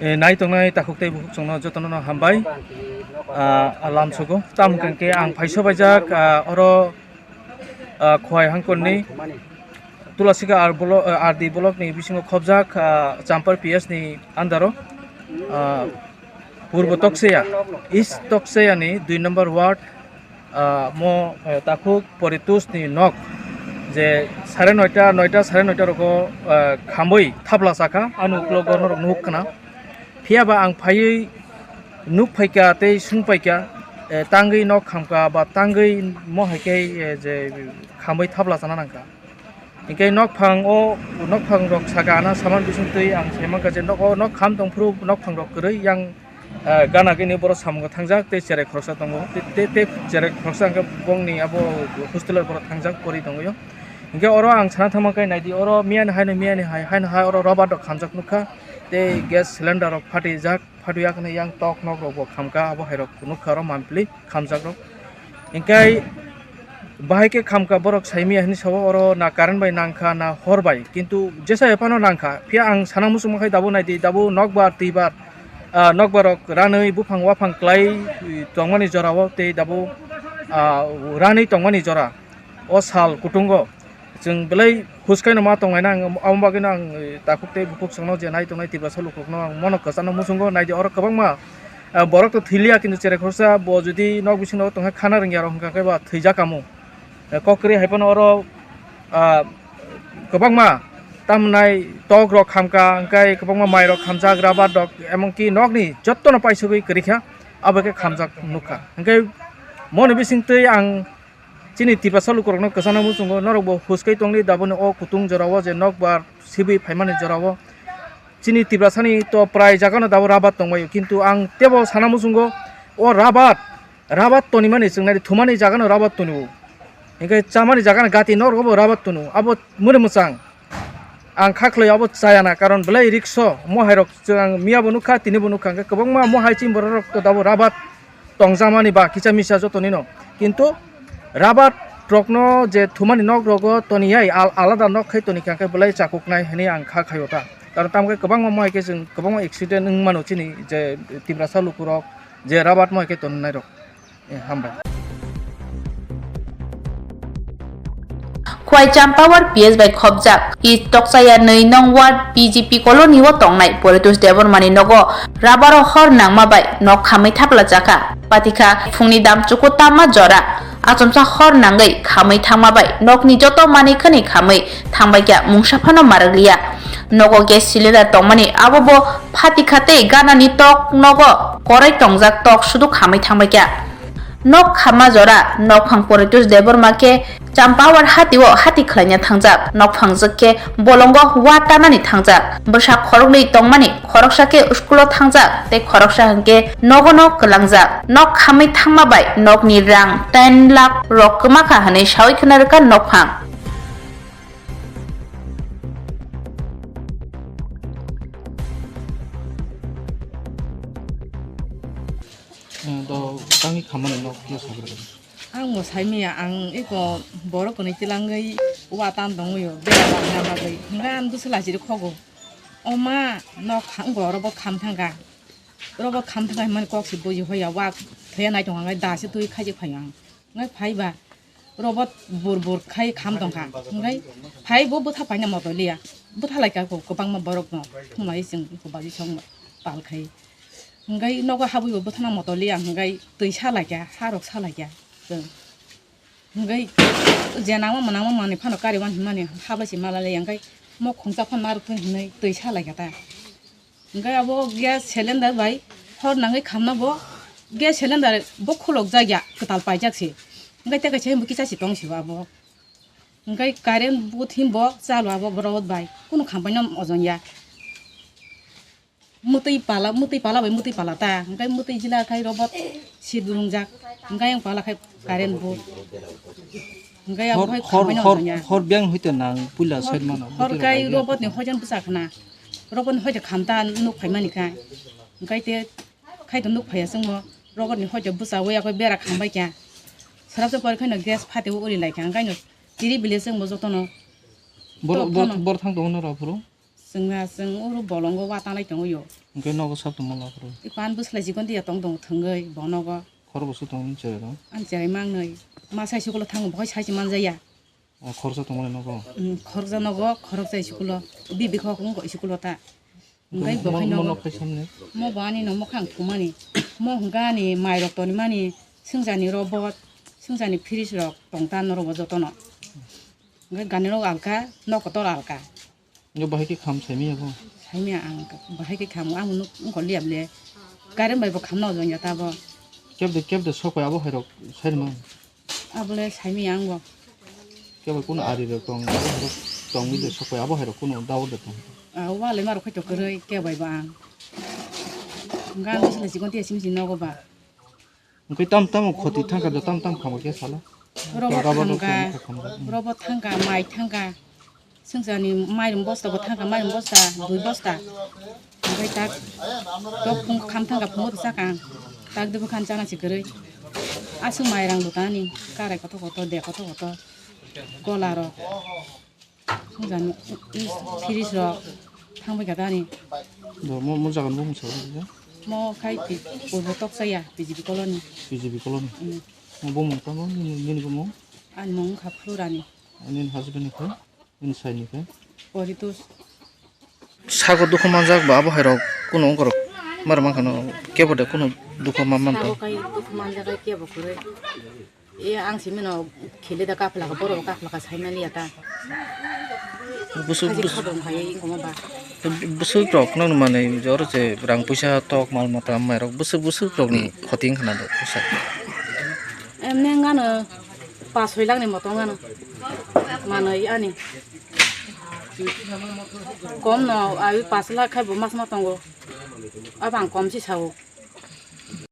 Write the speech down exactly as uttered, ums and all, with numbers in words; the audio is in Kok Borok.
E, nai tongnai takhuk tei bukhuk chwngno jotono no hambai. Ah, lamsogo. Tamo hwnkhe ang phaisa baijak, ah, oro, ah, Khowai hangkorni Tulasika R blo-, ah, R D block ni bisingo khobjak, ah, Champar P S ni under o, ah, Purbo Tokseya, East Tokseya ni dui number ward, ah, mo, eh, takhuk Poritus ni nok je sare noita, noita, sare noita rogo, eh, khamwi thapla sakha, ani uklogo norok nuhuk khna. Phiya ba ang phaiwi nuk phaikha tei sung paikha, eh, tangwi nok khamkha ba tangwi mo hai khe, eh, je khamwi thapla chana nangkha. Hinkhe nokphang o, nokphang rok saka ana saman bising twi ang sai mankha je nok o nok kham tongphuru nokphang rok kwrwi yang, eh, gana gini borok samungo thangjak tei cherai khoroksa tongo. Tei, tei, tei cherai khoroksa hwnkhe bongni abo hostel o borok thangjak pori tongwi o. Hinkhe oro ang sana thangma khe naidi oro miyani haino miyani hai, haino hai oro rubber rok khamjak nukha. Tei gas cylinder rok phatijak, phatwi yakhwna yang tok nok rok bo khamkha, abo hai rok nukha oro mampli khamjak rok. Hinkhe bahai khe khamkha borok saimaya hinwi sao oro na current bai nangkha na hor bai, kintu jesa ephano nangkha. Phiya ang sana muchungma khai dabo naidi, dabo nokbar twibar, ah, nokbar rok ranwi buphang waphang klai tongmani jorao tei dabo, ah, ranwi tongmani jora o sal kutungo. Chwng belai hwskai no ma tongnai na, ang amo bagwi no ang, eh, takhuk tei bukhuk chwngno je nai tongnai Tiprasa lukurokno ang mono kwchangno muchungo. Naidi oro kwbangma, ah, borok to thwi liya, kintu cherai khoroksa bo jodi nok bisingo tongkha khana rwngya rok hwnkha khe ba thwijak kamo. Eh, kok kwrwi hai phano oro, ah, kwbangma tamnai tok rok khamkha, hwnkhe kwbangma mai rok khamjak, rubber rok, emon ki nokni jotto no paisugwi kwrwi kha, abo khe khamjak nukha. Hwnkhe moni bising twi ang chini Tiprasa lukurokno kwchangno muchungo, norokbo hwskai tongdi daboni o kutung jorao je nokbar sibwi phaimani jorao. Chini Tiprasani to prai jagano dabo rabat tongbaio, kintu ang tebo sana muchungo o rabat, rabat tonimani chwng naidi thumani jagano rabat tono. Hinkhe chamani jagano gati norokbo rabat tono. Abo mone mwchang. Ang kha khlai abo chayana, karon belai rikso mohai rok chwng ang miyabo nukha, tinibo nukha, hwnkhe kwbangma mohai chini borok rok to dabo rabat tongjakmani ba kisa misa jotonino. Kintu rabat rokno je thumani nok rogo toniyai al-, alada nok khai tonikha hwnkhe belai chakuknai hinwi ang kha khaio ta. Karon tamo khe kwbangma mohai khe chwng kwbangma accident wng mano chini je Tiprasa lukurok je rabat mohai khe toninairok. Eh, hambai. Khwai Champawar P S bai khobjak, East Tokchaya nwi nong ward P G P colony o tongnai Poritus Debbarma ni nogo rubber o hor nangma bai nok khamwi thapla jakha. Patikha phungni dam chuku tama jora. Achomsa hor nangwi khamwi thangma bai nokni joto manwi khani khamwi thangbaikha, mungsa phano marwkliya. Nogo gas cylinder tongmani abo bo phatikha tei ganani tok nogo korai tongjak tok sudu khamwi thangbaikha. Nok khamma jora nokphang Poritus Debbarma khe Champawar hatio hati khlaina thangjak. Nokphang jwk khe bolongo wa tanani thangjak. Bwsa khoroknwi tongmani khoroksa khe school o thangjak tei khoroksa hwnkhe nogo no kwlangjak. Nok khamwi thangma bai nokni rang ten lakh rok kwmakha hwnwi sawi khna rwkha nokphang. Eh, do tangwi khamani nok khe sabrwkha. Ang bo saimaya, ang eko borok kwnwi tilangwi wa tan tongwi o, bera bagna bagwi. Hwnba ang bwswk lachiri khogo. O ma, nok kha-, wngkha oro bo kham thangkha. Oro bo kham thangkha hwnmani kok se buji hoya, wa thoya nai tongkha, hwnkhai da se twi khaijak phaio ang. Hwnkhai phaiba, oro bo bur bur khai kham tongkha. Hwnkhai phai bo bwtha paina moto liya. Bwtha laikha kwbangma borokno. Thumlai chwng eko baji song pal khai. Hwnkhai nogo habwi bo bwthana moto liya, hwnkhai twi sa laikha, ha rok sa laikha chwng. Hwnkhai je nangma nangma manwi phano kari wan hwnmani hablai se mala liya, hwnkhai mo khungsa phano narwk thung hwnwi twi sa laikha ta. Hwnkhai abo gas cylinder bai hor nangwi khamna bo gas cylinder bo khulok jak ya, kwtal paijak se. Hwnkhai tei kaisa himbo kisa se tong se bo abo. Hwnkhai current board himbo chalo abo robot bai, kunu khambai no ojon ya. Mwtwi pala, mwtwi pala bai mwtwi pala ta, hwnkhai mwtwi jila khai robot si durungjak, hwnkhai ang pala khai current bo. Hwnkhai abo Hor, khai hor, khambai no hor, tanya. Hor biyang hoite nang puila side mano, Hor bwtwi kai rok bai robot ni hoijan bwsa khna. Robot ni hoite khamta nuk phaimani kha. Hwnkhai te khai to nuk phaiya chwngmo. Robot ni hoite bwsa wi akhoi bera khambai kha. Sarabsa pore khai no gas phate uri lai kha. Hwnkhai no chiri bile chwngmo jotono. Bor, Tok bor, phano. Bor thang tongo no rok phuru? Wngya chwng oro bolongo watanai tongo yo. Hwnkhe nogo sab tongma lakhoro. Ipan bwslai chikon dia tong tong thwngwi bonogo. Khorokbo su tong nini cherai rok? Ani cherai mangnwi. Ma sai sukulo thango, bohai sai se manjaya. Ah, khoroksa tongmani nogo? Mm, khoroksa nogo, khoroksa school-o. Bibi khok wngkha school-o ta. Hwnkhe bo khai nogo. Mo nok khai samni? Mo bo ani no mokhang thumani. Mo hwnkha ani mai rok tonimani, swngjani robot, swngjani fridge rok tong ta norok bo jotono. Hwnkhe gani rok alka, nok kotor alka. Hwnkhe bahai khe kham saimanya bo? Saimanya ang, bahai khe kham, ang nuk wngkha liya ble. Current bai bo kham no jongya ta bo. Kebde, kebde sok pai abo hai rok saimanya? Abole saimanya ang bo. Kebo kuno ari rok tong, abo hai rok tongwi de sok pai, abo hai rok kuno dawa de tong. Ah, wale ma rok khai to kwrwi, kebo bai bo ang. Hwnkhe ang bwswk lai chikon tiya simi si nogo ba. Hwnkhe tam tam khoti thangkha do, tam tam khama khe sala. Robo Rubber rok thangkha, khe khamjak. Robo thangkha, mai thangkha. Swngjani mairum bosta bo thangkha, mairum bosta, dui bosta. Hwnkhe tak tok phung kham thangkha, phungo rwchak ang. Tak debo khan chana si kwrwi. Aswk mairang bo tani, karai kotor kotor, de kotor kotor. Kola rok. Swngjani fridge rok thangbai kha tani. Do mo, mo jaga ni bumung sawi khe? Mo khai pi-, purbo toksa ya, B J P colony. B J P colony. Mm. Mo bumung tamo nini, nini bumung? Ani mung wngkha Phulurani. Nini husband ni khe? Nini sai ni khe? Poritos. Sago dukhu manjak ba abo hai rok kuno ongkhorok mar mankha no kebo de kuno dukhu man man Sago to. Kai dukhu manjak kai kebo kwrwi. E ang simi no khili da kaphlaka, borok kaphlaka saimani ya ta. Busuk, Haji bus-, khabong hai ingkoma ba. Busuk rok nang mane jor je rang puisa tok mal mata mai rok busuk busuk rok ni khoting khna do busa. Em neng ano pas hoi lang ni moto ngano. Manoi ani. Kom no ai pas lakh khai bo mas ma tongo. Abang kom si sao.